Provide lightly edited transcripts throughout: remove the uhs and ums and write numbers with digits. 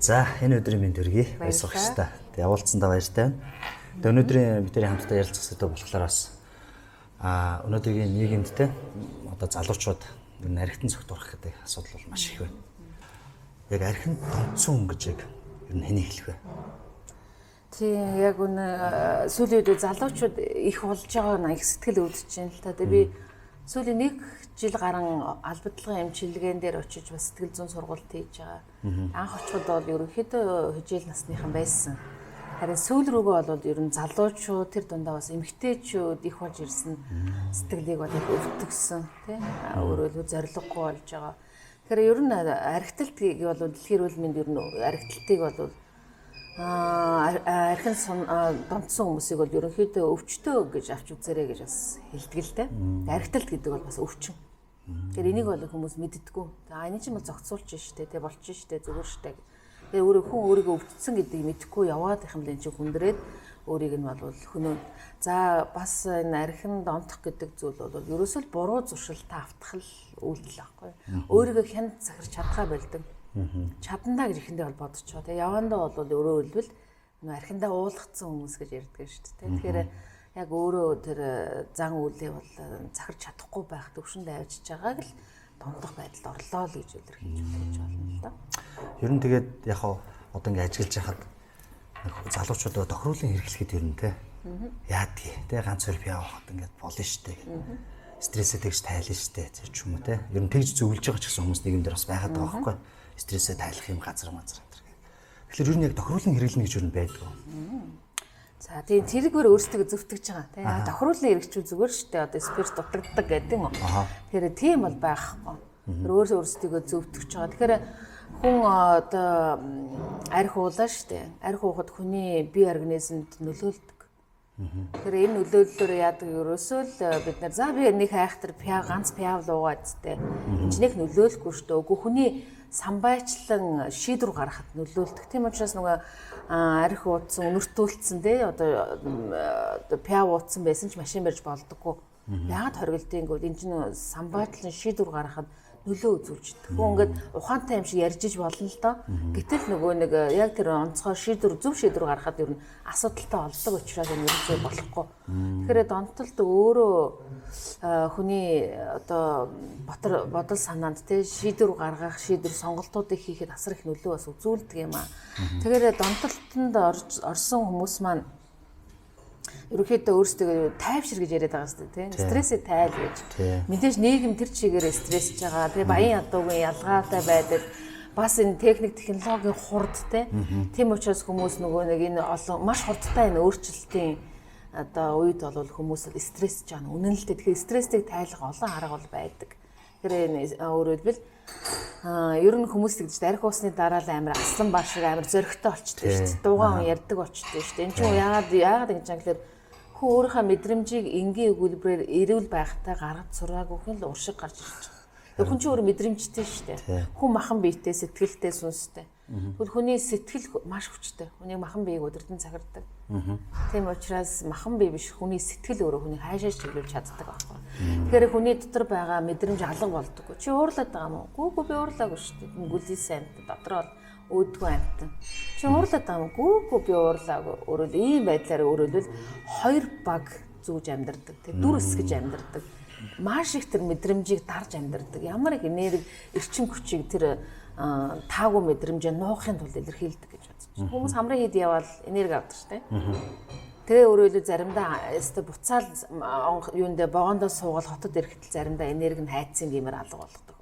За, энэ өдрийн мэнд хүргэе. Баярлалаа. Тэг явуулсандаа баяртай байна. Тэг өнөөдрийн бидний хамтдаа ярилцах сэдв болохоор бас өнөөдрийн нийгэмд те одоо залуучууд ер нь архитан цогтурах гэдэг асуудал бол маш их байна. Яг архинд донцсон хүн гэж яг ер нь хэнийг хэлэх вэ? Тийм, яг үнэ сүүлийн үед залуучууд их болж байгаа нь их сэтгэл өвдөж байна л та. Тэгээ би сүүлийн нэг жил гарan албадлагын эмчилгээн дээр очиж бас сэтгэл зүйн сургалт хийж байгаа. Анх очиход бол ерөнхийдөө хижээл насныхан байсан. Харин сүүл рүүгээ бол ер нь залуучууд, тэр дундаа бас эмэгтэйчүүд их болж ирсэн, сэтгэлийг бол их өвтгсөн, тий. Өөрөөр хэлбэл зориггүй болж байгаа. Тэгэхээр ер нь архиталтыг бол дэлхийн эрүүл мэнд ер нь архиталтыг бол архин донтсон хүмүүсийг бол ерөнхийдөө өвчтөө гэж авч үзээрэй гэж бас хэлдэг л дээ. Архиталт гэдэг бол бас өвчин. Тэгэхээр энийг бол хүмүүс мэддэггүй. За, энэ чинь бол зохицуулж штэ, тэ болчих штэ, зүгээр штэ. Тэгээ өөрөө хүн өөрийгөө өвдсөн гэдгийг мэдэхгүй яваад их юм л энэ чинь хүндрээд өөрийг нь бол хөнөө. За, бас энэ архин донтох гэдэг зүйл бол ерөөсөө л буруу зуршилтаа автах л үйлдэл байхгүй. Өөрийгөө хянд захирч чадхаа болдог. Чадандаа гэж эхэндээ бол бодчихоо. Тэгээ явандаа бол өөрөөр хэлбэл архиндаа уулгацсан хүмүүс гэж ярьдаг шүү дээ. Тэгэхээр яг өөрөө тэр зан үйлээ бол захирч чадахгүй байх төвшөнд авчиж байгааг л донтох байдалд орлоо л гэж илэрхийлж болно л доо. Ер нь тэгээд яг одоо ингэ ажиглаж яхад залуучууд тохируулан хэрэглэхэд ер нь те яадгийг те ганц хоёр пиа авахад ингээд болно штэ гэх. Стрессээ тэгж тайлна штэ ч юм уу те. Ер нь тэгж зөвлөж байгаа ч гэсэн хүмүүс нийгэмдэр бас байгаад байгаа байхгүй. Стрессээ тайлах юм газар мазар энэ. Тэгэхээр ер нь яг тохируулан хэрэглэнэ гэж ер нь байдаг. За, тийм, тэргээр өөрсдөө зөвтгөж байгаа тийм. Тохируулан хэрэгчүү зүгээр штэ, одоо спирт дутагддаг гэдэг юм уу. Тэгэхээр тийм бол байхгүй. Тэр өөрсдөө өөрсдийгөө зөвтгөж байгаа. Тэгэхээр хүн одоо арх уулаа штэ. Арх уухад хүний бие организмд нөлөөлдөг. Тэгэхээр энэ нөлөөллөөр яадаг, ерөөсөө л бид нар за би нэг хайхтар пиа ганц пиав л уугаад штэ. Энэ ч нэг нөлөөлөхгүй штэ. Үгүй, хүний самбайчлан шийдвэр гаргахад нөлөөлдөг. Тийм учраас нөгөө арх уудсан, үнэртүүлсэн тий одоо пиав уудсан байсан ч машин барьж болдоггүй. Яагаад хоригдیں гэвэл энэ чинь самбайчлан шийдвэр гаргахад нөлөө үзүүлж. Хүн ингээд ухаантай юм шиг ярьж иж болно л доо. Гэтэл нөгөө нэг яг тэр онцгой шийдвэр, зөв шийдвэр гаргахад ер нь асуудалтай олдог учраас энэ ерөнхийдөө болохгүй. Тэгэхээр донтолт өөрөө хүний одоо ботор бодол санаанд те шийдвэр гаргах, шийдвэр сонголтуудыг хийхэд асар их нөлөө бас үзүүлдэг юм аа. Тэгэхээр донтолтонд орсон хүмүүс маань ерөнхийдөө өөрсдөө тайвшир гэж яриад байгаа шүү дээ, тийм. Стрессээ тайл гэж. Мэдээж нийгэм тэр чигээрээ стрессж байгаа. Тэгээ баян ядуугийн ялгаатай байдаг. Бас энэ техник технологийн хурд те. Тийм учраас хүмүүс нөгөө нэг энэ олон маш хурдтай энэ өөрчлөлтийн одоо үед бол хүмүүс стрессж байгаа нь үнэн л дээ. Тэгэхээр стрессийг тайлах олон арга бол байдаг. Тэгэхээр энэ өөрөөр хэлбэл ер нь хүмүүс тэгж арх уусны дараа л амар аслан баа шиг амар зөрөгтэй болчтой шүү дээ. Дуугаан хүн ярьдаг болчтой шүү дээ. Энэ чинь яагаад ингэж юм гэхээр хүн өөрийнхөө мэдрэмжийг энгийн өгүүлбэрээр эрүүл байхтай гаргаж сураагүй хүн л уршиг гарч ирж байгаа. Хүн чинь өөр мэдрэмжтэй шүү дээ. Хүн махан биетэй, сэтгэлтэй, сүнстэй. Тэгвэл хүний сэтгэл маш хүчтэй. Хүний махан биеийг удирдан захирдаг. Тийм учраас махан бие биш, хүний сэтгэл өөрөө хүнийг хайшаа чиглүүлж чаддаг байхгүй. Тэгэхээр хүний дотор байгаа мэдрэмж алга болдоггүй. Чи уурлаад байгаа юм уу? Гүү, би уурлаагүй шүү дээ. Гүлийсэн амьтан дотор бол өөдгөө амьтан. Чи уурлаад байгаа юм уу? Гүү, би уурлаагүй. Өөрөөр ийм байдлаар өөрөөр хоёр баг зүүж амьдардаг. Тэг дүр эсгэж амьдардаг. Маш их тэр мэдрэмжийг дарж амьдардаг. Ямар их энерги, эрчим хүчийг тэр таагүй мэдрэмжээ нуухын тулд илэрхийлдэг гэж бодож байна. Хүмүүс хамрын хэд явбал энерги авдаг шүү дээ. Тэгээ өөрөөр хэлбэл заримдаа өстө буцаал юундээ вагондоо суугаад хотод ирэхэд заримдаа энерги нь хайцсан гэмээр алга болгодог.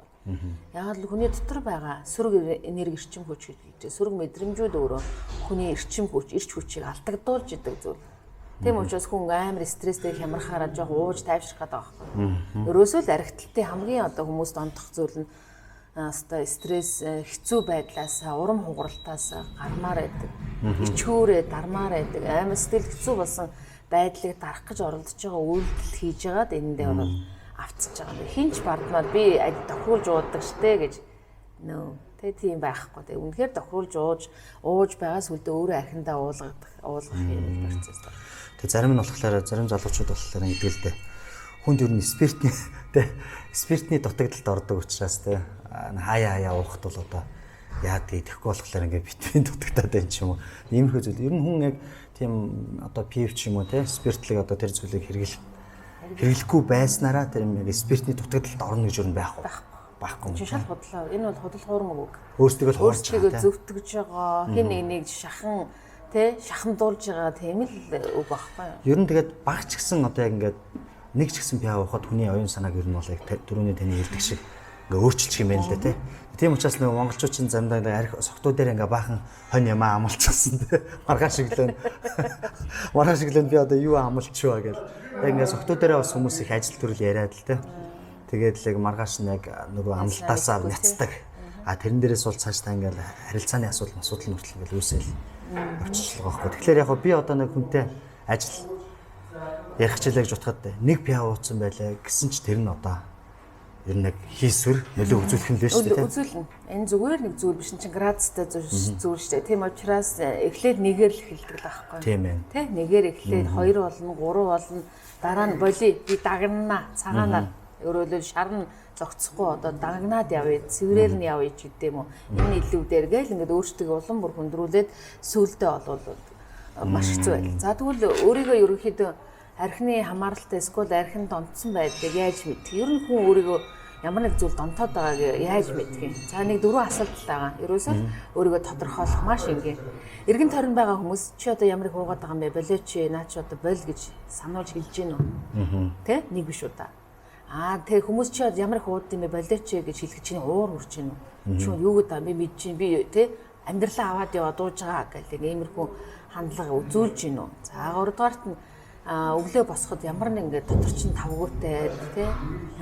Яг л хүний дотор байгаа сөрөг энерги, эрчим хүч гэж сөрөг мэдрэмжүүд өөрөө хүний эрчим хүч, эрч хүчийг алдагдуулж идэг зүйл. Тийм учраас хүн амар стресстэй хямрахаараа жоох ууж тайвшрах гэдэг байгаа байхгүй. Ерөөсөө л архиталтын хамгийн одоо хүмүүс донтох зүйл нь өстой стресс, хэцүү байдлаас, урам хугаралтаас гармаар байдаг. Ичхүүрээ дармаар байдаг. Амар сэтгэл хэцүү болсон байдлыг дарах гэж оролдож байгаа үйлдэл хийж байгаад энэндээ бол автчихж байгаа. Хинч бардмаар би тохируулж уудаг штэ гэж нөө. Тэ тийм байхгүй. Тэ үнэхээр тохируулж ууж байгаа сүлдээ өөрөө архиндаа уулгах юм процесс. Тэг зарим нь болохоор зарим залуучууд болохоор ингэдэг л дээ. Хүнд ер нь спиртний тэ спиртний дутагдалд ордог учраас тэ хаяа уухад бол одоо Яадаг тэгэхгүй болохоор ингээд битвийн дутагдаад байна ч юм уу. Иймэрхүү зүйл. Ер нь хүн яг тийм одоо пив ч юм уу те спиртлэг одоо тэр зүйлийг хэрэглэхгүй байснараа тэр юм яг спиртний дутагдалд орно гэж юу байхгүй. Байхгүй. Чи шал худлаа. Энэ бол худал хуурмаг үг. Өөрсдөө л хуурч байгаа. Өөрсдөө зөвтгөж байгаа. Хин нэг нэг шахан тэ шахамдуулж байгаа тийм л үг байхгүй юу? Ер нь тэгээд баг ч гэсэн одоо яг ингээд нэг ч гэсэн пиа уухад хүний оюун санааг ер нь бол яг түрүүний таны хэлдэг шиг ингээ өөрчилчих юм байна л да тий. Тийм учраас нөгөө монголчууд чинь заримдаа арх согтуу дээр ингээ баахан хонь юмаа амлчихсан тий. Маргааш өглөө маргааш өглөө би одоо юу амлчихваа гэл. Яг ингээ согтуу дээрээ бас хүмүүс их ажил төрөл яриад л тий. Тэгээд л яг маргааш нь яг нөгөө амлалтаасаа няцдаг. А тэрэн дээрээс бол цааш та ингээл харилцааны асуудал асуудал нүртэл ингээл үүсэл явчихлаа байхгүй. Тэгэхээр яг би одоо нэг хүнтэй ажил ярих хичээлээ гэж утгад нэг пиа ууцсан байлаа гэсэн ч тэр нь одоо ер нь яг хийсвэр нөлөө үзүүлэх юм л шүү дээ. Үзүүлнэ. Энэ зүгээр нэг зүйл биш чинь градустай зүйл шүү дээ. Тийм учраас эхлээд нэгээр л эхэлдэг л байхгүй. Тийм ээ. Тэ нэгээр эхлээд 2 болно, 3 болно, дараа нь боли би дагнана, цагаанаар өөрөөр шарна зогцохгүй одоо дагнаад явъя, цэврээр нь явъя ч гэдэг юм уу. Энэ илүү дээр гээл ингээд өөрсдөө улам бүр хүндрүүлээд сүулдэ олвол маш хэцүү байл. За тэгвэл өөрийгөө ерөнхийдөө архины хамааралтай эсвэл архинд донтсон байдлыг яаж мэдэх? Ер нь хүн өөрийгөө ямар нэг зүйл донтоод байгааг яаж мэдэх юм? За нэг дөрвөн асуулт л байгаа. Ерөөсөө өөрийгөө тодорхойлох маш энгийн. Эргэн тойрон байгаа хүмүүс чи одоо ямар их уугаад байгаа юм бэ? Болооч, наа чи одоо боль гэж сануулж хэлж гин үү? Тэ? Нэг биш удаа. Аа тэг хүмүүс чи ямар их ууд юм бэ? Болооч гэж хэлэх чинь уур хурж гин үү? Чи юу гэдэг юм бэ? Мэдж гин би тэ амьдралаа аваад яваа дууж байгаа гэл иймэрхүү хандлага үзүүлж гин үү? За гуравдугаарт нь өглөө босоход ямар нэг ингээд дотор чинь тавгуутай тий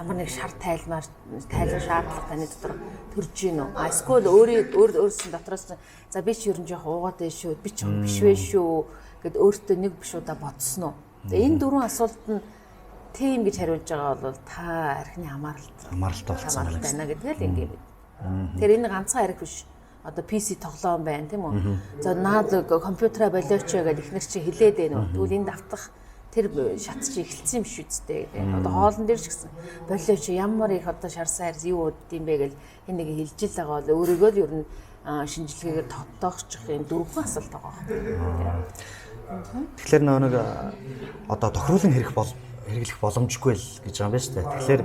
ямар нэг шар тайлмаар тайлан шаардлага таны дотор төрж гин үү? А эсвэл өөрийн өөрсөн дотроос за би чи ер нь жоох уугаад байх шүү, би ч биш вэ шүү гэд өөртөө нэг биш удаа бодсон уу? За энэ дөрвөн асуулт нь тийм гэж хариулж байгаа бол та архины хамааралтай болсон байна гэдгээ л ингэ мэд. Тэгэхээр энэ ганцхан арх биш. Одоо PC тоглоом байна тийм үү? За наад компьютераа болооч гэдэг ихнэр чи хилээд байна уу? Тэгвэл энэ давтах тэр шат чи эхэлсэн юм шүү дээ гэдэг. Одоо хоолн дээр ч гэсэн болооч ямар их одоо шарсан арьс юу ууддсан бэ гэл энэ нэг хэлж л байгаа бол өөрийгөө л ер нь шинжилгээгээр тодтоогчих юм дөрвөн асуулт байгаа байхгүй. Тэгэхээр нөгөө нэг одоо тохируулан хэрэглэх боломжгүй л гэж байгаа юм байна шүү дээ. Тэгэхээр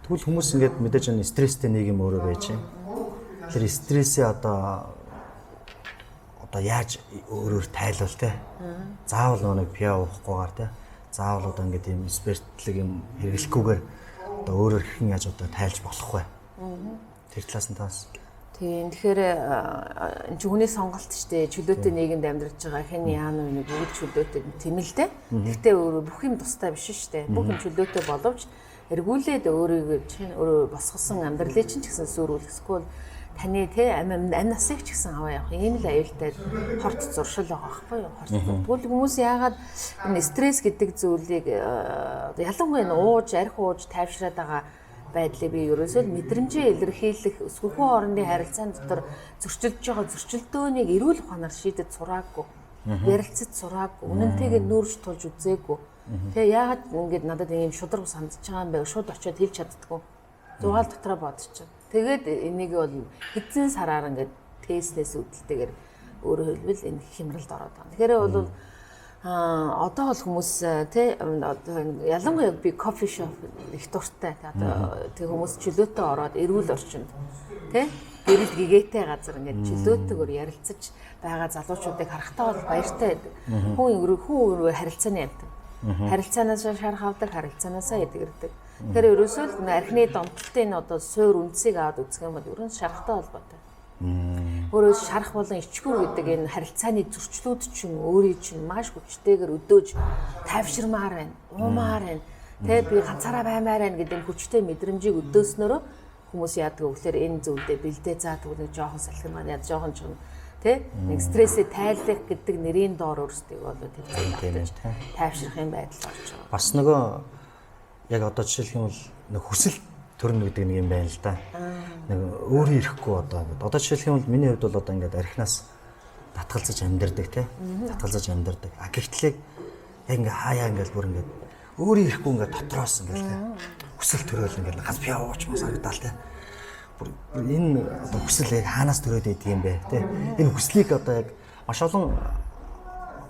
тэгвэл хүмүүс ингээд мэдээж энэ стресстэй нэг юм өөрөө байж байна. Тэгэхээр стрессээ одоо яаж өөрөөр тайлвал те. Заавал нөгөө нэг пиа уухгүйгээр те. Заавал одоо ингээд ийм спиртлэг юм хэрэглэхгүйгээр одоо өөрөөр хэрхэн яаж одоо тайлж болох вэ? Тэр талаас нь таас. Тийм. Тэгэхээр энэ чинь хүний сонголт шүү дээ. Чөлөөтэй нийгэмд амьдарч байгаа хэн яана вэ? Бүгд чөлөөтэй тийм л дээ. Гэхдээ өөрөө бүх юм тустай биш шүү дээ. Бүх юм чөлөөтэй боловч эргүүлээд өөрийгөө чинь өөрөө босгосон амьдралыг чинь ч гэсэн сүрүүлэх эсвэл таны те амь насыг ч гэсэн аваа явах ийм л аюултай хорт зуршил байгаа байхгүй юу? Хорт. Тэгвэл хүмүүс яагаад энэ стресс гэдэг зүйлийг ялангуяа энэ ууж, арх ууж тайвшраад байгаа байдлыг би ерөөсөө мэдрэмжээ илэрхийлэх өсгөхөн хоорондын харилцаан дотор зөрчилдөж байгаа зөрчилдөөнийг эрүүл ухаанаар шийдэж сураагүй, ярилцаж сураагүй, үнэнтэйгээ нүүрж тулж үзээгүй. Тэгээ яагаад ингэж надад ийм шударга сандж байгаа юм бэ? Шууд очиод хэлж чаддаггүй. Зугаал дотроо бодчих. Тэгээд энийг бол хэдэн сараар ингээд теснээс үүдэлтэйгээр өөрөөр хэлбэл энэ хямралд ороод байгаа. Тэгэхээр бол одоо бол хүмүүс тий одоо ялангуяа би кофе шоп их дуртай. Одоо тэг хүмүүс чөлөөтэй ороод эрүүл орчинд тий гэрэл гэгээтэй газар ингээд чөлөөтэйгээр ярилцаж байгаа залуучуудыг харахтаа бол баяртай байдаг. Хүн өөрөө харилцааны амьтан. Харилцаанаас шарх авдаг, харилцаанаасаа эдгэрдэг. Тэгэхээр ерөөсөө л архины донтолтын энэ одоо суур үндсийг аваад үзэх юм бол ер нь шархтай холбоотой. Өөрөө шарах болон ичгүүр гэдэг энэ харилцааны зөрчлүүд чинь өөрийн чинь маш хүчтэйгээр өдөөж тайвширмаар байна, уумаар байна. Тэ би ганцаараа баймаар байна гэдэг энэ хүчтэй мэдрэмжийг өдөөснөрөө хүмүүс яадаг вэ гэхээр энэ зүйлдээ бэлдээ заа тэгвэл нэг жоохон салхин маань яа жоохон ч тэ нэг стрессээ тайлах гэдэг нэрийн доор өөрсдийг бол тэр зүйл тайвширх юм байдал орж байгаа. Бас нөгөө яг одоо жишээлх юм бол нэг хүсэл төрнө гэдэг нэг юм байна л да. Нэг өөрөө ирэхгүй одоо ингээд. Одоо жишээлх юм бол миний хувьд бол одоо ингээд архинаас татгалзаж амьдардаг тий. Татгалзаж амьдардаг. А гэхтлээ яг ингээд хаяа ингээд бүр ингээд өөрөө ирэхгүй ингээд дотроос ингээд тий. Хүсэл төрөөл ингээд ганц пиа ууч мас харагдаал тий. Энэ одоо хүсэл яг хаанаас төрөөд байдаг юм бэ те? Энэ хүслийг одоо яг маш олон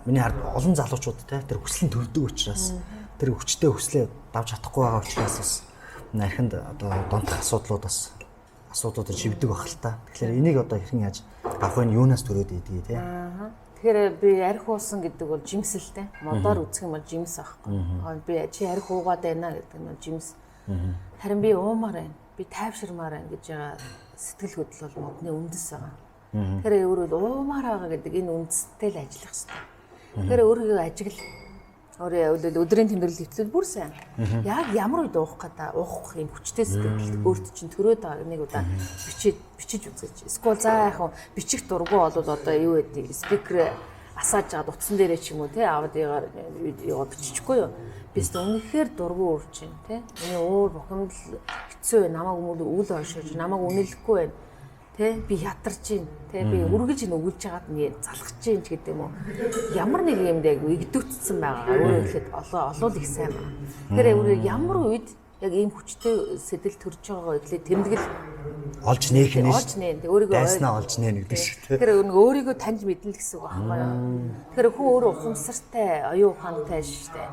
миний хард олон залуучууд те тэр хүсэл нь төрдөг учраас тэр хүчтэй хүслээ давж чадахгүй байгаа учраас бас архинд одоо донтох асуудлууд бас асуудлуудад шивдэг байх л та. Тэгэхээр энийг одоо хэрхэн яаж авах вэ? Юунаас төрөөд байдгийг те? Тэгэхээр би арх уусан гэдэг бол жимсэлтэй. Модоор үзэх юм бол жимс аахгүй. Би чи арх уугаад байна гэдэг нь бол жимс. Харин би уумаар байна. Би тайвширмаар байна гэж байгаа сэтгэл хөдлөл бол модны үндэс байгаа. Тэгэхээр өөрөөр уумаар байгаа гэдэг энэ үндэстэй л ажиллах хэрэгтэй. Тэгэхээр өөрийгөө ажигла. Өөрөөр өдрийн тэмдэглэл хэвтлэл бүр сайн. Яг ямар үед уух гэдэг уух юм хүчтэй сэтгэл өөрт чинь төрөөд байгаа нэг удаа бичиж үзэж. Эсвэл за яг бичих дургу бол одоо юу гэдэг спикер асааж жаад утсан дээрээ ч юм уу те аудиогоор видеого бичихгүй юу. Би ч үнэхээр дургу урж байна те. Миний уур бухимдал хэцүү байна. Намайг үл ойшоож намайг үнэлэхгүй байна. Тэ би ядарч гин тэ би үргэлж ин өгүүлж хагаад ингэ залхаж гин ч гэдэг юм уу. Ямар нэг юм дээр игдүүцсэн байгаагаа өөрөөр хэлэхэд олоол их сайн байна. Тэгэхээр өөрөө ямар үед яг ийм хүчтэй сэтэл төрж байгаагаа эхлээд тэмдэглэл олж нээх нь олж нээн. Өөрийгөө дайснаа олж нээн гэдэг шиг тэ. Тэгэхээр өөрийгөө таньж мэднэ л гэсэн үг байхгүй юу. Тэгэхээр хүн өөрөө ухамсартай, оюун ухаантай шүү дээ.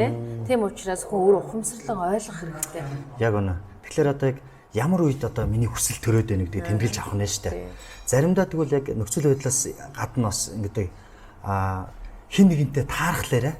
Тэ? Тийм учраас хүн өөрөө ухамсарлан ойлгох хэрэгтэй. Яг үнэ. Тэгэхээр одоо яг ямар үед одоо миний хүсэл төрөөд байна гэдгийг тэмдэглэж авах нь шүү дээ. Заримдаа тэгвэл яг нөхцөл байдлаас гадна бас ингэдэг хин нэгэнтэй таархлаарэ.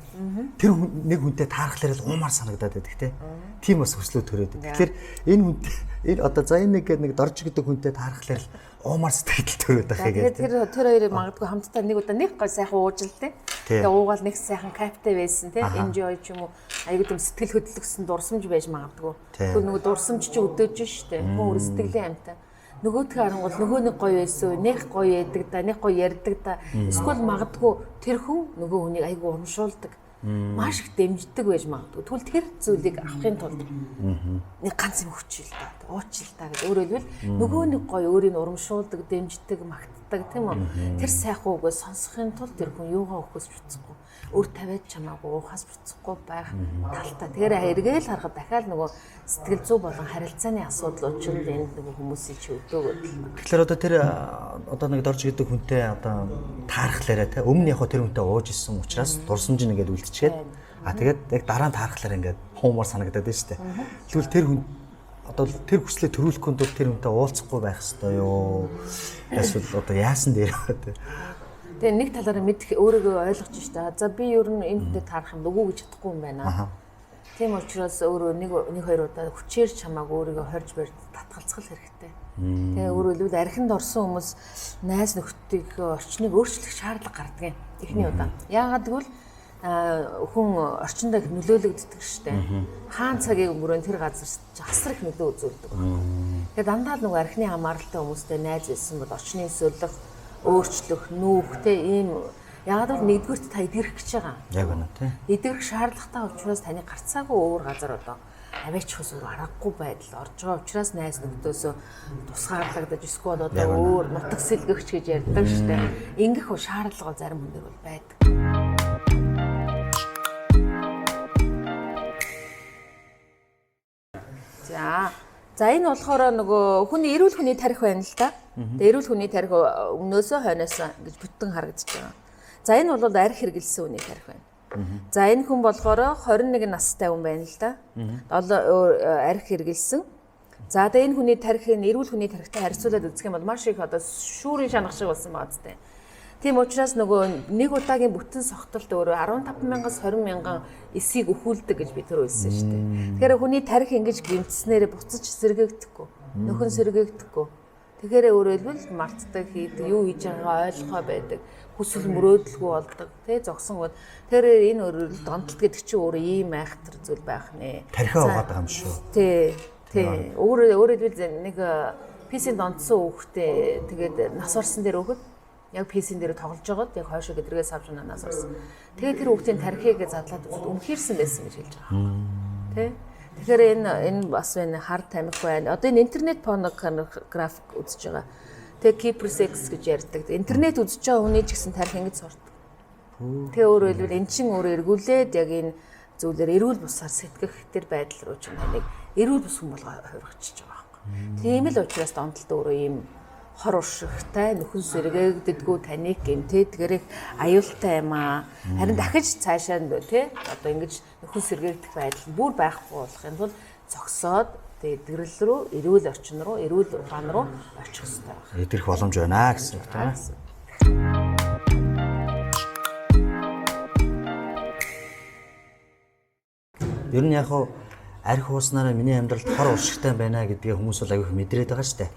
Тэр нэг хүнтэй таархлаарэ л уумар санагдаад байдаг те. Тийм бас хүслөө төрөөд. Тэгэхээр энэ хүнтэй энэ одоо за энэ нэг дорж гэдэг хүнтэй таархлаар л уумар сэтгэл төрөөд байх юм. Тэгэхээр тэр хоёрыг магадгүй хамтдаа нэг удаа нэг гой сайхан уужил те. Тэгээ уугаал нэг сайхан кайфтай байсан те. Enjoy ч юм уу аягүй тийм сэтгэл хөдлөсөн дурсамж байж магадгүй. Тэгвэл нөгөө дурсамж чи өдөөж штэ. Хүн өөр сэтгэлийн амьтан. Нөгөөдхөө харангуул нөгөө нэг гоё байсан, нэг гоё яадаг да, нэг гоё ярьдаг да. Эсвэл магадгүй тэр хүн нөгөө хүнийг айгүй урамшуулдаг. Маш их дэмждэг байж магадгүй. Тэгвэл тэр зүйлийг авахын тулд нэг ганц юм хүчил та, уучил та гэж. Өөрөөр хэлбэл нөгөө нэг гоё өөрийг урамшуулдаг, дэмждэг, магтдаг тийм үү? Тэр сайхан үгээ сонсохын тулд тэр хүн юугаа өгөхөөс буцахгүй, өөр тавиад чамаагүй уухаас буцахгүй байх талтай. Тэгэхээр эргээл харахад дахиад нөгөө сэтгэл зүй болон харилцааны асуудал учрал энд нөгөө хүмүүсийн чи өдөөгөөд. Тэгэхээр одоо тэр одоо нэг дорж гэдэг хүнтэй одоо таархлаарэ те өмнө яг тэр хүнтэй ууж исэн учраас дурсамж нь ингээд үлдчихэд тэгээд яг дараа нь таархлаар ингээд хуумар санагдаад байна шүү дээ. Тэгвэл тэр хүн одоо тэр хүслээ төрүүлэхгүй тул тэр хүнтэй уулзахгүй байх ёстой юу? Эсвэл одоо яасан дээр вэ? Тэгээ нэг талаараа мэдэх өөрийгөө ойлгож штэ. За би ер нь энэ хүнтэй таарах юм үгүй гэж чадахгүй юм байна. Тийм учраас өөрөө нэг хоёр удаа хүчээр чамааг өөрийгөө хорж барьж татгалзах хэрэгтэй. Тэгээ өөрөөр хэлбэл архинд орсон хүмүүс найз нөхдийнхөө орчныг өөрчлөх шаардлага гардаг юм. Эхний удаа. Яагаад гэвэл хүн орчиндөө их нөлөөлөгддөг штэ. Хаан цагийг өнгөрөөн тэр газар асар их нөлөө үзүүлдэг. Тэгээ дандаа л нөгөө архины хамааралтай хүмүүстэй найз байсан бол орчны сөлөх, өөрчлөх, нүүх те ийм ягаад бол нэгдүгüрт та эдгэрэх гэж байгаа. Яг үнэ те. Эдгэрэх шаардлагатай учраас таны гарцаагүй өөр газар одоо аваачихс өөр аргагүй байдал орж байгаа учраас найз нөхдөөсөө тусгаарлагдаж эсвэл одоо өөр нутаг сэлгэгч гэж ярьдаг штэ. Ингэх шаардлага зарим хүн дээр бол байдаг. За энэ болохоор нөгөө хүний эрүүл хүний тарих байна л да. Тэгээ эрүүл хүний тарих өмнөөсөө хойноосоо ингэж бүтэн харагдаж байгаа. За энэ бол арх хэрэглэсэн хүний тарих байна. За энэ хүн болохоор 21 настай хүн байна л да. Арх хэрэглэсэн. За тэгээ энэ хүний тарихыг эрүүл хүний тарихтай харьцуулаад үзэх юм бол маш их одоо шүүрийн шанах шиг болсон байгаа зү. Тийм учраас нөгөө нэг удаагийн бүтэн согтолт өөрөө 15,000-аас 20,000 эсийг өхүүлдэг гэж би түр хэлсэн шүү дээ. Тэгэхээр хүний тарих ингэж гэмтснээрээ буцаж сэргээгдэхгүй, нөхөн сэргээгдэхгүй. Тэгэхээр өөрөөр хэлбэл мартдаг, хийдэг, юу хийж байгаагаа ойлгохоо байдаг, хүсэл мөрөөдөлгүй болдог, тий зогсон гол. Тэгэхээр энэ өөрөөр донтолт гэдэг чинь өөрөө ийм айхтар зүйл байх нэ. Тархиа угаад байгаа юм шүү. Тий. Тий. Өөрөөр хэлбэл нэг PC-н донтсон хүүхдээ тэгээд нас орсон дээр өөхөд яг PC-н дээр тоглож байгаад яг хойшоо гэдрэгээс авч унанаас орсон. Тэгээд тэр хүүхдийн тархийг задлаад үзээд үнхийрсэн байсан гэж хэлж байгаа юм. Тэ? Тэгэхээр энэ бас байна хар тамхи байна. Одоо энэ интернет порнографик үзэж байгаа. Тэгээ Keeper sex гэж ярьдаг. Интернет үзэж байгаа хүний ч гэсэн тархи ингэж сурдаг. Тэгээ өөрөөр хэлбэл эн чинь өөрөө эргүүлээд яг энэ зүйлээр эрүүл бусаар сэтгэх тэр байдал руу чинь таныг эрүүл бус хүн болгоо хувиргачихж байгаа. Тийм л учраас донтолт өөрөө ийм хор уршигтай, нөхөн сэргээгддэггүй, таник гэмтэй тэгэрэх аюултай юм аа. Харин дахиж цаашаа тий одоо ингэж нөхөн сэргээгдэх байдал бүр байхгүй болохын тулд зогсоод тэгээ эдгэрэл рүү, эрүүл орчин руу, эрүүл ухаан руу очих хэрэгтэй байна. Эдгэрэх боломж байна гэсэн үг тийм. Ер нь яг хав арх ууснараа миний амьдралд хор уршигтай байна гэдгээ хүмүүс бол аягүй мэдрээд байгаа шүү дээ.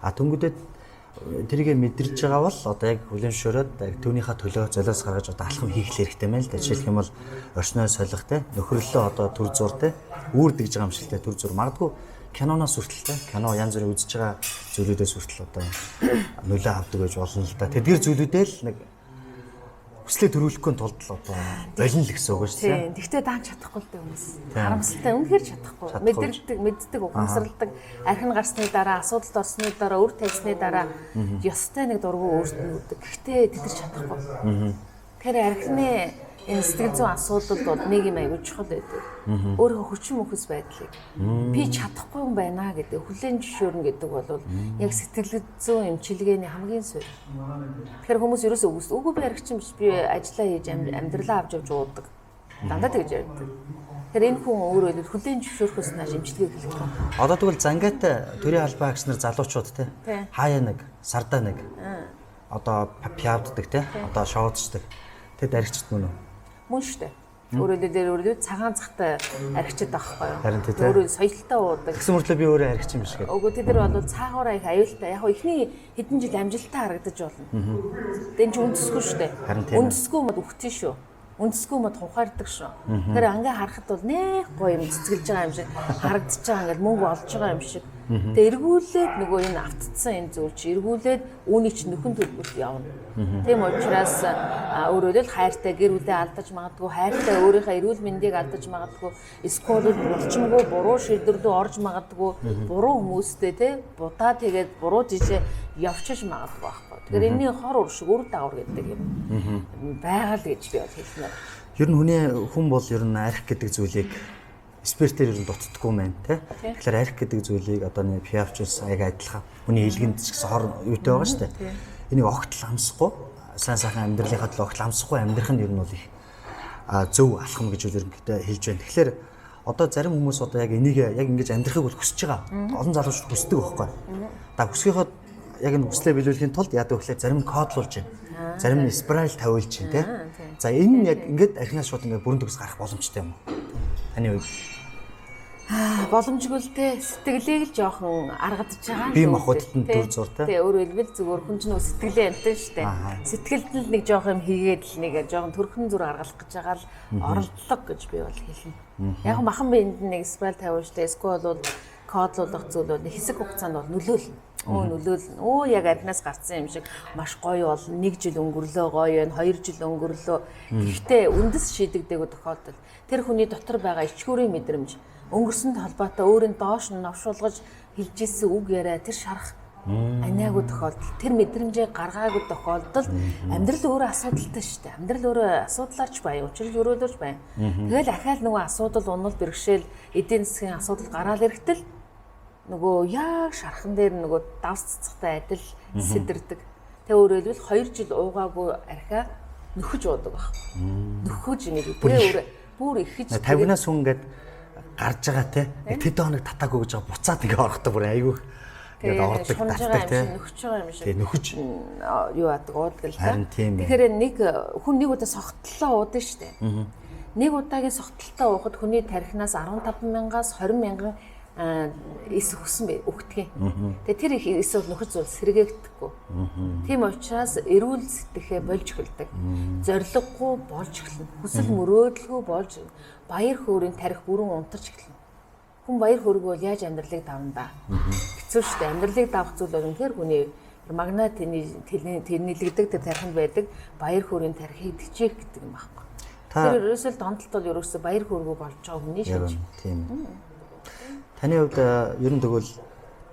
А түнгүүдэд тэрийг мэдэрч байгаа бол одоо яг хүлээн зөвшөөрөөд яг түүнийхээ төлөө золиос гаргаж одоо алхам хийх хэрэгтэй юм л да. Жишээлх юм бол орчноо солих те, нөхөрлөлөө одоо төр зур те, үүрдэж байгаа юм шиг те, төр зур магадгүй киноноос хүртэл те, кино янз бүрийн үзэж байгаа зүйлүүдээс хүртэл одоо нөлөө авдаг гэж болно л да. Тэдгэр зүйлүүдээ л нэг хүслээ төрүүлэхгүй тулд л одоо болино л гэсэн үг шүү дээ. Тийм. Тэгтээ даан чадахгүй л дээ хүмүүс. Харамсалтай үнэхээр чадахгүй. Мэдэрдэг, мэддэг, ухамсарладаг. Архин гарсны дараа, асуудалд орсны дараа, үр тавьсны дараа ёстой нэг дургу өөрт нь өгдөг. Гэхдээ тэд нар чадахгүй. Тэгэхээр архины энэ сэтгэл зүйн асуудал бол нэг юм аягүй чухал байдаг. Өөрийнхөө хүчин мөхөс байдлыг би чадахгүй юм байна гэдэг хүлээн зөвшөөрнө гэдэг бол яг сэтгэл зүйн эмчилгээний хамгийн суурь. Тэгэхээр хүмүүс ерөөсөө үгүй би архичин биш, би ажиллаа хийж амьдралаа авч явж уудаг. Дандаа тэгж ярьдаг. Тэгэхээр энэ хүн өөрөө хүлээн зөвшөөрөхөөс нааш эмчилгээ эхлэхгүй. Одоо тэгвэл зангаатай төрийн албаа агснаар залуучууд те хаяа нэг, сардаа нэг одоо пиавддаг те, одоо шоудчдаг. Тэд архичд мөн үү? Мөн шүү дээ. Өөрөөр цагаан захтай архичд байхгүй юу? Өөрөө соёлтой уудаг. Тэгсэн мөртлөө би өөрөө архич юм биш гэдэг. Үгүй тэд нар бол цаагаараа их аюултай. Яг эхний хэдэн жил амжилттай харагдаж болно. Тэг энэ ч үндэсгүй шүү дээ. Үндэсгүй мод үхтэн шүү. Үндэсгүй мод хухаардаг шүү. Тэгэхээр ангаа харахад бол нэх гоё юм цэцгэлж байгаа юм шиг харагдаж байгаа, ингээл мөнгө олж байгаа юм шиг. Тэгээ эргүүлээд нөгөө энэ автцсан энэ зүйл чи эргүүлээд үүний чи нөхөн төлбөрт явна. Тийм учраас өөрөөр л хайртай гэр бүлээ алдаж магадгүй, хайртай өөрийнхөө эрүүл мэндийг алдаж магадгүй, эсвэл булчимгүй буруу шийдвэр рүү орж магадгүй, буруу хүмүүстэй те будаа тэгээд буруу жишээ явчих магадгүй байхгүй. Тэгэхээр энэний хор уршиг үр дагавар гэдэг юм байгаа л гэж би бол хэлмээр. Ер нь хүний хүн бол ер нь арх гэдэг зүйлийг спиртээр ер нь дутдаггүй мэн тэ. Тэгэхээр арх гэдэг зүйлийг одоо нэг пиавчс яг адилхан хүний илгэнд ч гэсэн хор юутай байгаа шүү дээ. Энийг огт л амсахгүй, сайн сайхан амьдралынхаа төлөө огт амсахгүй амьдрах нь ер нь бол их зөв алхам гэж ерөнхийдөө хэлж байна. Тэгэхээр одоо зарим хүмүүс одоо яг энийг яг ингэж амьдрахыг бол хүсэж байгаа. Олон залуучууд хүсдэг байхгүй. Да хүсгийнхоо яг энэ хүслээ биелүүлэхийн тулд яадаг вэ гэхээр зарим нь кодлуулж байна. Зарим нь спираль тавиулж байна тэ. За энэ нь яг ингээд архинаас шууд ингээд бүрэн төгс гарах боломжтой юм уу? Таны хувьд боломжгүй л те, сэтгэлийг л жоохон аргадж байгаа. Би махбодд нь төр зур те. Тэ өөрөөр хэлбэл зүгээр хүн чинь сэтгэлээ амтан штэ. Сэтгэлд л нэг жоох юм хийгээд л нэг жоохон төрхөн зүр аргалах гэж байгаа л оролдлого гэж би бол хэлнэ. Яг махан биенд нэг спираль тавиулж те, эсвэл бол кодлуулах зүйл бол нэг хэсэг хугацаанд бол нөлөөлнө. Нөлөөлнө. Яг архинаас гарцсан юм шиг маш гоё бол нэг жил өнгөрлөө гоё байна, 2 жил өнгөрлөө. Гэхдээ үндэс шийдэгдээгүй тохиолдол тэр хүний дотор байгаа ичгүүрийн мэдрэмж өнгөрсөнд холбоотой өөрийн доош нь новшуулгаж хэлж исэн үг яриа тэр шарах аниагүй тохиолдол тэр мэдрэмжээ гаргаагүй тохиолдолд амьдрал өөрөө асуудалтай шүү дээ. Амьдрал өөрөө асуудлаарч баян, учрал өрөөлөж баян. Тэгэл ахаал нөгөө асуудал унал бэрхшээл эдийн засгийн асуудал гараал ирэхтэл нөгөө яг шархан дээр нөгөө давс цэцэгтэй адил сэдэрдэг. Тэг өөрөөр хэлбэл 2 жил уугаагүй архиа нөхөж уудаг баг. Нөхөж ингэж тэгээ өөрөө бүр ихэд 50-наас хүн ингээд гарч байгаа те. Тэд хоног татаагүй гэж байгаа буцаад ингээ орохдоо бүр айгүй ингээд ордог татдаг те. Нөхөж байгаа юм шиг. Тэг нөхөж юу яадаг уудаг л та. Тэгэхээр нэг хүн нэг удаа согтлоо уудаг штэ. Нэг удаагийн согтлолтоо уухад хүний тархинаас 15,000-аас 20,000 эс өгсөн бай өгдөг. Тэгээ тэр их эс бол нөхөж зүйл сэргээгдэхгүй. Тийм учраас эрүүл сэтгэхээ болж эхэлдэг. Зорилгогүй болж эхэлнэ. Хүсэл мөрөөдөлгүй болж баяр хөөрийн тарих бүрэн унтарч эхэлнэ. Хүн баяр хөөргүй бол яаж амьдралыг давна да? Хэцүү шүү дээ. Амьдралыг давах зүйл бол үнэхээр хүний магнат тэнэлэгдэг тэр тархинд байдаг баяр хөөрийн тархийг тчээх гэдэг юм байхгүй. Тэр ерөөсөө донтолт бол ерөөсөө баяр хөөргүй болж байгаа хүний шинж. Тийм. Таны хувьд ер нь тэгвэл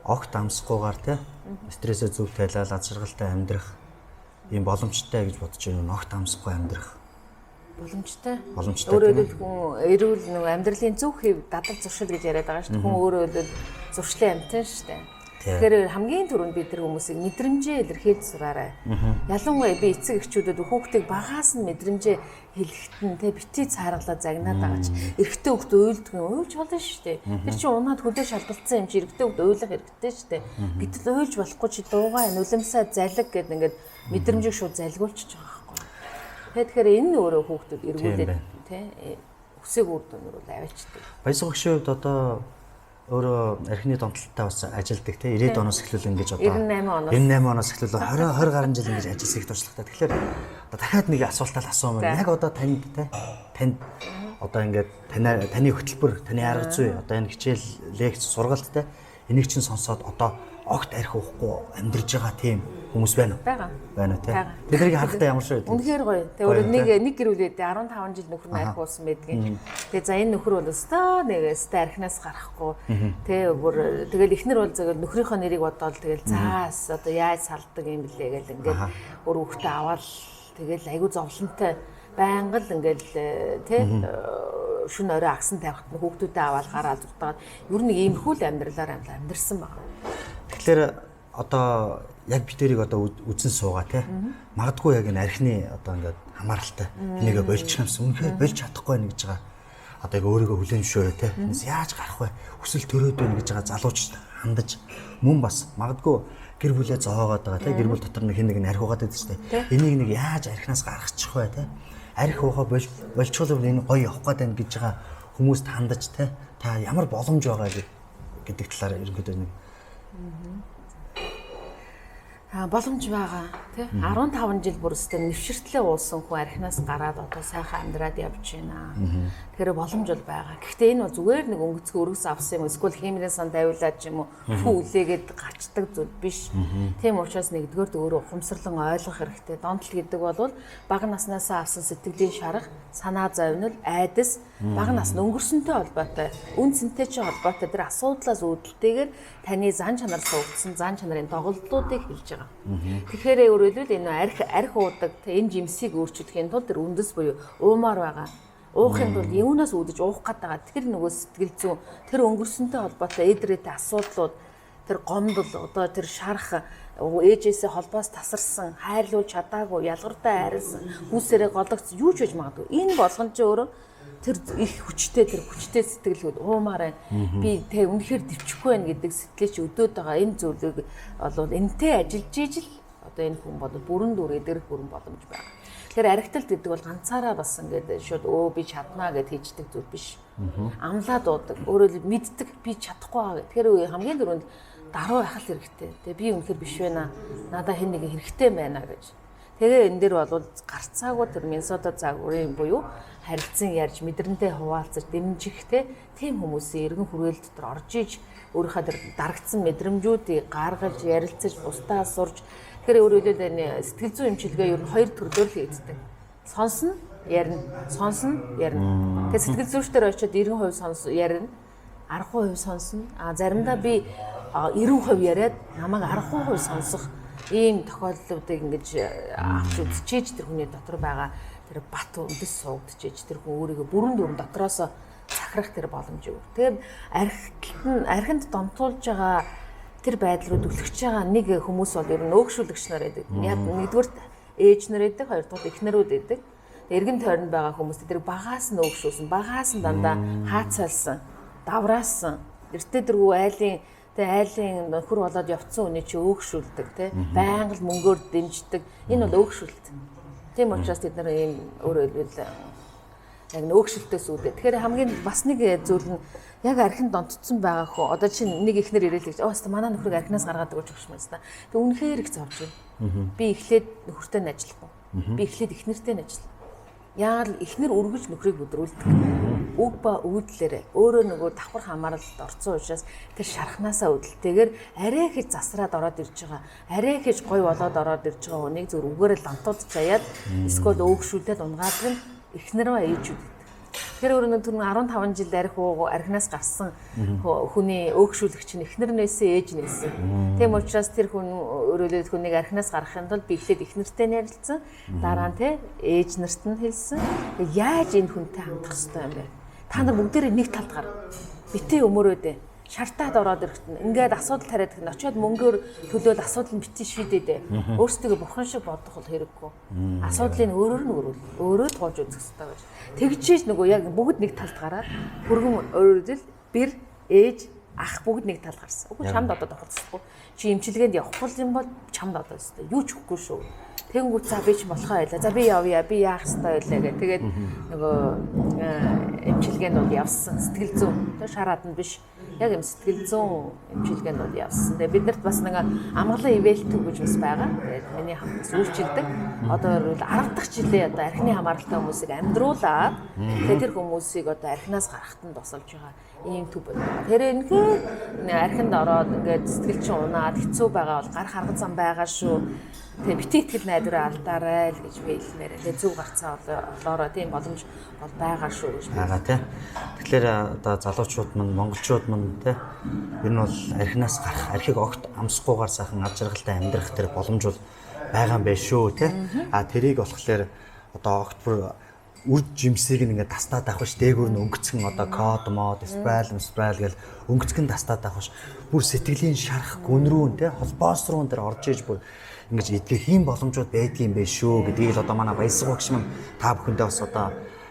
огт амсахгүйгээр те стрессээ зөв тайлал аз жаргалтай амьдрах ийм боломжтой гэж бодож байна уу? Огт амсахгүй амьдрах. Боломжтой. Боломжтой. Өөрөөр хэлбэл хүн эрүүл нөгөө амьдралын зөв хэв дадал зуршил гэж яриад байгаа шүү дээ. Хүн өөрөө хэлбэл зуршлын амьтан шүү дээ. Тэгэхээр хамгийн түрүүнд бид нар хүмүүсийг мэдрэмжээ илэрхийлж сураарай. Ялангуяа би эцэг эхчүүдэд хүүхдийг багаас нь мэдрэмжээ хэлэхэд нь тэ бити цааргалаа загнаад байгаа ч эрэгтэй хүүхд уйлдаг юм уйлж болно шүү дээ. Тэр чинь унаад хөлөө шалгалцсан юм чи эрэгтэй хүүхд уйлах хэрэгтэй шүү дээ. Гэтэл уйлж болохгүй чи дуугаа нулимсаа залиг гэд ингээд мэдрэмжийг шууд залгиулчихж байгаа байхгүй. Тэгэхээр энэ нь өөрөө хүүхдүүд эргүүлээд тэ үсэг үр дүн рүү аваачдаг. Баясгал гişийн хувьд одоо өөрөө архины донтолтой бас ажилдаг те 90-ад оноос эхлүүл ингэж одоо 98 оноос эхлүүл 20 гаруй жил ингэж ажилласан их туршлагатай. Тэгэхээр одоо дахиад нэг асуултаа л асуумаар. Яг одоо танд те танд одоо ингээд таны хөтөлбөр, таны арга зүй, одоо энэ хичээл, лекц, сургалт те энийг чинь сонсоод одоо огт арх уухгүй амьдарж байгаа тийм хүмүүс байна уу? Байгаа. Байна уу те? Тэднийг харахтаа ямар шиг байдаг? Үнэхээр гоё. Тэгээ өөрөө нэг гэр бүл байдаг 15 жил нөхөр нь арх уусан байдгийн. Тэгээ за энэ нөхөр бол өстой нэг өстой архинаас гарахгүй. Тэгээ бүр тэгэл эхнэр бол зөвхөн нөхрийнхөө нэрийг бодоол тэгэл заас одоо яаж салдаг юм блэ гэл ингээд өөр хүүхдээ аваад тэгэл айгүй зовлонтой байнга л ингээл тэ шүн орой агсан тавихт нь хүүхдүүдээ аваад гараад зуртаад ер нь иймэрхүү л амьдралаар амьдарсан байна. Тэгэхээр одоо яг бид тэрийг одоо үзэн суугаа тий. Магадгүй яг энэ архины одоо ингээд хамааралтай энийгээ болчих юмсан. Үнэхээр болж чадахгүй байна гэж байгаа. Одоо яг өөрийгөө хүлээн зөвшөөрөө тий. Энэс яаж гарах вэ? Хүсэл төрөөд байна гэж байгаа залууч хандаж мөн бас магадгүй гэр бүлээ зоогоод байгаа тий. Гэр бүл дотор нэг хэн нэг нь арх угаад байдаг шүү дээ. Энийг нэг яаж архинаас гаргачих вэ тий? Арх уухаа болчихвол энэ гоё явах гээд байна гэж байгаа хүмүүст хандаж тий. Та ямар боломж байгаа гэдэг талаар ерөнхийдөө нэг боломж байгаа тий 15 жил бүр өстэй нэвширтлээ уусан хүн архинаас гараад одоо сайхан амьдраад явж байна. Тэгэхээр боломж бол байгаа. Гэхдээ энэ бол зүгээр нэг өнгөцгөө өргөс авсан юм эсвэл химийн сан тавиулаад ч юм уу хүү үлээгээд гарчдаг зүйл биш. Тийм учраас нэгдүгээр өөрөө ухамсарлан ойлгох хэрэгтэй. Донтол гэдэг бол бага наснаасаа авсан сэтгэлийн шарах, санаа зовнил, айдас бага нас нь өнгөрсөнтэй холбоотой, үн цэнтэй ч холбоотой тэр асуудлаас үүдэлтэйгээр таны зан чанар суугдсан зан чанарын доголдлуудыг хэлж байгаа. Тэгэхээр өөрөөр хэлбэл энэ арх уудаг энэ жимсийг өөрчлөхийн тулд тэр үндэс буюу уумаар байгаа. Уухын тулд юунаас үүдэж уух гээд байгаа тэр нөгөө сэтгэл зүйн тэр өнгөрсөнтэй холбоотой эдрээтэй асуудлууд тэр гомдол одоо тэр шарах ээжээсээ холбоос тасарсан, хайрлуулж чадаагүй, ялгартай хайрлсан, хүүсээрээ гологдсон юу ч байж магадгүй. Энэ болгон ч өөрөө тэр их хүчтэй тэр хүчтэй сэтгэлгүүд уумаар байна. Би тэ үнэхээр дэвчихгүй байна гэдэг сэтгэлээ чи өдөөд байгаа энэ зүйлийг бол энтэй ажиллаж ижил одоо энэ хүн бол бүрэн дүр эдгэрэх бүрэн боломж байна. Тэгэхээр архиталт гэдэг бол ганцаараа бас ингээд шууд өө би чаднаа гэд хийждэг зүйл биш. Амлаад уудаг. Өөрөөр хэлбэл мэддэг би чадахгүй байгаа. Тэгэхээр хамгийн түрүүнд даруй байх л хэрэгтэй. Тэгээ би үнэхээр биш байна. Надаа хэн нэгэн хэрэгтэй байна гэж. Тэгээ энэ дэр бол гарцаагүй тэр Миннесота загварын буюу харилцан ярьж мэдрэнтэй хуваалцаж дэмжихтэй тийм хүмүүсийн эргэн хүрээлэл дотор орж иж өөрийнхөө тэр дарагдсан мэдрэмжүүдийг гаргаж ярилцаж бусдаа сурж тэгэхээр өөрөөр хэлбэл энэ сэтгэл зүйн эмчилгээ ер нь хоёр төрлөөр л хийгддэг. Сонсно, ярина, сонсно, ярина. Тэгээ сэтгэл зүйчдэр очиод 90% сонс ярина, 10% сонсно. А заримдаа би 90% яриад намайг 10% сонсох ийм тохиолдлуудыг ингэж авч үзчихэж тэр хүний дотор байгаа тэр бат үндэс суугдчихэж тэр хүн өөрийгөө бүрэн дүрэн дотроос захирах тэр боломж өгөх. Тэгэхээр архинд донтуулж байгаа тэр байдал руу түлхэж байгаа нэг хүмүүс бол ер нь өөгшүүлэгч нар байдаг. Яг нэгдүгээр ээж нар байдаг, хоёрдугаар эхнэрүүд байдаг. Эргэн тойронд байгаа хүмүүс тэр багаас нь өөгшүүлсэн, багаас нь дандаа хаацалсан, давраасан, эртээ дэргүү айлын тэгээ айлын нөхөр болоод явцсан хүний чи өөгшүүлдэг тий. Байнга л мөнгөөр дэмждэг. Энэ бол өөгшүүлэлт. Тийм учраас тэд нар ийм өөрөөр хэлбэл яг өөгшүүлэлтээс үүдээ. Тэгэхээр хамгийн бас нэг зүйл нь яг архинд донтцсон байгаа хөө. Одоо чинь нэг ихнэр ирээл гэж. Өөст манай нөхрийг архинаас гаргаад өгч өгч юм байна. Тэг үнэхээр их зовж байна. Би эхлээд нөхөртэй нь ажиллахгүй. Би эхлээд ихнэртэй нь ажиллана. Яагаад л ихнэр үргэлж нөхрийг бүдрүүлдэг. Үг ба уудлаарэ өөрөө нөгөө давхар хамааралд орцсон учраас тэр шархнаасаа үүдэлтэйгээр арай хийж засраад ороод ирж байгаа. Арай хийж гой болоод ороод ирж байгаа хүнийг зөв үгээрээ лантууд чаяад эсвэл өөгшүүлээд унгаадаг нь эхнэр ба ээжүүд гэдэг. Тэр өөрөө түрүү 15 жил арх ууг архинаас гарсан хүний өөгшүүлэгч нь эхнэр нээсэн, ээж нээсэн. Тийм учраас тэр хүн өөрөөлөд хүнийг архинаас гаргахын тулд би эхлээд эхнэртэй нь ярилцсан. Дараа нь те ээж нарт нь хэлсэн. Яаж энэ хүнтэй хандах ёстой юм бэ? Та нар бүгдээрээ нэг талд гар. Битээ өмөрөөдөө шартаад ороод ирэхэд нь ингээд асуудал тариад гэн очиод мөнгөөр төлөөл асуудал нь битгий шийдээд өөрсдөө бурхан шиг бодох бол хэрэггүй. Асуудлыг өөрөөр нь өрөөл өөрөө туулж үзэх хэрэгтэй гэж. Тэгжээж нөгөө яг бүгд нэг талд гараад хүргэн өөрөөр бэр ээж ах бүгд нэг талд гарсан. Үгүй чамд одоо тохиолдсохгүй. Чи эмчилгээнд явахгүй юм бол чамд одоо өстэй. Юу ч өгөхгүй шүү. Тэнгүүт за би ч болохоо байлаа. За би явъя. Би яах ёстой байлаа гэх. Тэгээд нөгөө эмчилгээнд бол явсан. Сэтгэл зүйн. Тэр шараад нь биш. Яг юм сэтгэл зүйн эмчилгээнд бол явсан. Тэгээд биднэрт бас нэг амгалан ивэлт төв гэж бас байгаа. Тэгээд миний хамт бас үйлчилдэг. Одоо бол 10 дахь жилээ одоо архины хамааралтай хүмүүсийг амьдруулад тэгээд тэр хүмүүсийг одоо архинаас гарахт нь тусалж байгаа ийм төв байна. Тэр үнэхээр архинд ороод ингээд сэтгэл чинь унаад хэцүү байгаа бол гарах арга зам байгаа шүү. Тэгээ битгий итгэл найдвараа алдаарай л гэж би хэлмээр. Тэгээ зөв гарцаа олоорой тийм боломж бол байгаа шүү гэж байгаа тий. Тэгэхээр одоо залуучууд мань монголчууд мань тий. Ер нь бол архинаас гарах, архийг огт амсахгүйгээр сайхан ад жаргалтай амьдрах тэр боломж бол байгаа юм байна шүү тий. А тэрийг болохоор одоо огт бүр үр жимсийг нь ингээд тастаад авах ш дээгүүр нь өнгөцгөн одоо код мод спрайл гэл өнгөцгөн тастаад авах ш бүр сэтгэлийн шарах гүн рүү тий холбоос руу тэр орж иж бүр ингэж эдгэх ийм боломжууд байдгийн юм бэ шүү гэдгийг л одоо манай Баясгал багш маань та бүхэндээ бас одоо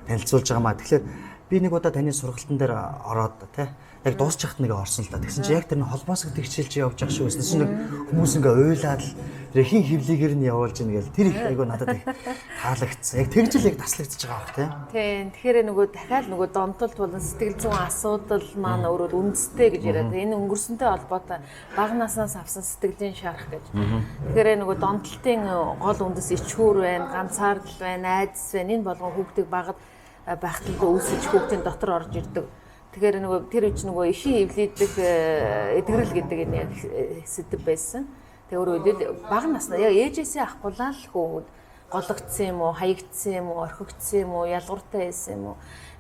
танилцуулж байгаа маа. Тэгэхээр би нэг удаа таны сургалтын дээр ороод тий яг дуусчихт нэг орсон л да. Тэгсэн чинь яг тэр нь холбоос гэдэг хичээл чи явж байгаа шүү гэсэн чинь нэг хүмүүс ингээ уйлаад л тэр хин хөвлийгэр нь явуулж ийн гэл тэр их айгу надад их таалагдсан. Яг тэгж л яг таслагдчихж байгаа бох тий. Тийм. Тэгэхээр нөгөө дахиад нөгөө донтолт болон сэтгэл зүйн асуудал маань өөрөө үндэстэй гэж яриад. Энэ өнгөрсөнтэй холбоотой бага наснаас авсан сэтгэлийн шарах гэж. Тэгэхээр нөгөө донтолтын гол үндэс ичхүүр байна, ганцаардал байна, айдас байна. Энэ болгон хүүхдийг багад байхад л үүсэж хүүхдийн дотор орж ирдэг. Тэгэхээр нөгөө тэр үеч нөгөө ихийн эвлийдэх эдгэрэл гэдэг энэ яг сэдэв байсан. Тэгээ өөрөө хэлбэл бага наснаа яг ээжээсээ авахгүйла л хүүхэд гологдсон юм уу, хаягдсан юм уу, орхигдсон юм уу, ялгууртай байсан юм уу?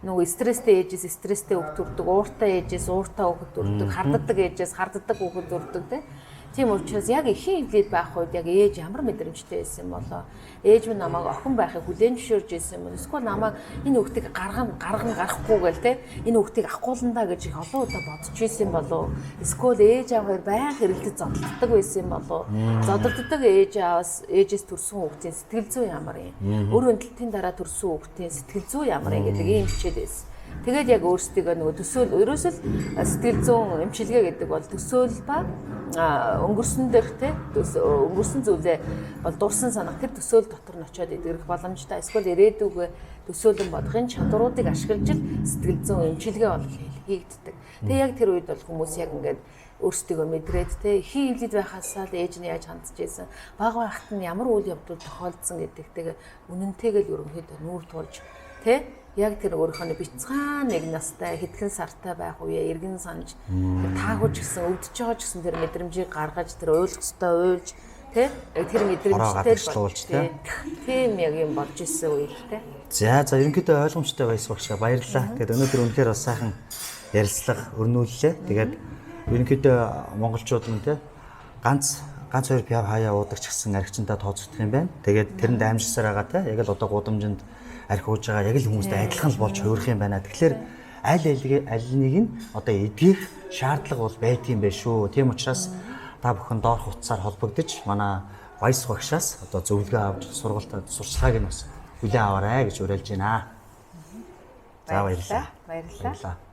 Нөгөө стресстэй ээжээс стресстэй хүүхэд төрдөг, ууртай ээжээс ууртай хүүхэд төрдөг, харддаг ээжээс харддаг хүүхэд төрдөг тий. Тийм учраас яг ихийн эвлийд байх үед яг ээж ямар мэдрэмжтэй байсан юм болоо? Ээж минь намайг охин байхыг хүлээн зөвшөөрж байсан юм бол эсвэл намайг энэ хүүхдийг гаргана гарахгүй гээл те энэ хүүхдийг авахгүйла гэж их олон удаа бодож байсан юм болоо? Эсвэл ээж аав хоёр байнга хэрэлдэж зодтолдог байсан юм болоо? Зодтолдог ээж ааваас ээжээс төрсэн хүүхдийн сэтгэл зүй ямар юм? Өөр өндөрлтийн дараа төрсэн хүүхдийн сэтгэл зүй ямар юм гэдэг ийм хичээл байсан. Тэгээд яг өөрсдийгөө нөгөө төсөөл ерөөсөл сэтгэл зүйн эмчилгээ гэдэг бол төсөөл ба өнгөрсөн дээрх те өнгөрсөн зүйлээ бол дурсан санах тэр төсөөл дотор нь очиод эдгэрэх боломжтой. Эсвэл ирээдүгөө төсөөлөн бодохын чадруудыг ашиглаж л сэтгэл зүйн эмчилгээ бол хийгддэг. Тэгээ яг тэр үед бол хүмүүс яг ингээд өөрсдийгөө мэдрээд те ихийн эвлийд байхасаа л ээж нь яаж хандж ийсэн, бага байхад нь ямар үйл явдал тохиолдсон гэдэгтэйгээ үнэнтэйгээ л ерөнхийдөө нүүр тулж те яг тэр өөрийнхөө бяцхан нэг настай хэдхэн сартай байх үеэ эргэн санаж таагүй ч гэсэн өвдөж байгаа ч гэсэн тэр мэдрэмжийг гаргаж тэр уйлах ёстой уйлж тэ тэр мэдрэмжтэй тийм яг юм болж исэн үе л тэ. За ерөнхийдөө ойлгомжтой байсан багшаа баярлалаа. Тэгээд өнөөдөр үнэхээр бас сайхан ярилцлага өрнүүллээ. Тэгээд ерөнхийдөө монголчууд мөн тэ ганц хоёр пиав хаяа уудаг ч гэсэн архичантаа тооцогдох юм байна. Тэгээд тэрэнд амжсаар байгаа тэ яг л одоо гудамжинд архи ууж байгаа яг л хүмүүстэй адилхан л болж хувирах юм байна. Тэгэхээр аль аль нэг нь одоо эдгэх шаардлага бол байдгийн байх шүү. Тийм учраас та бүхэн доорх утсаар холбогдож манай Баяс багшаас одоо зөвлөгөө авч сургалт сурчлагыг нь бас хүлээн аваарай гэж уриалж байна. За баярлалаа. Баярлалаа.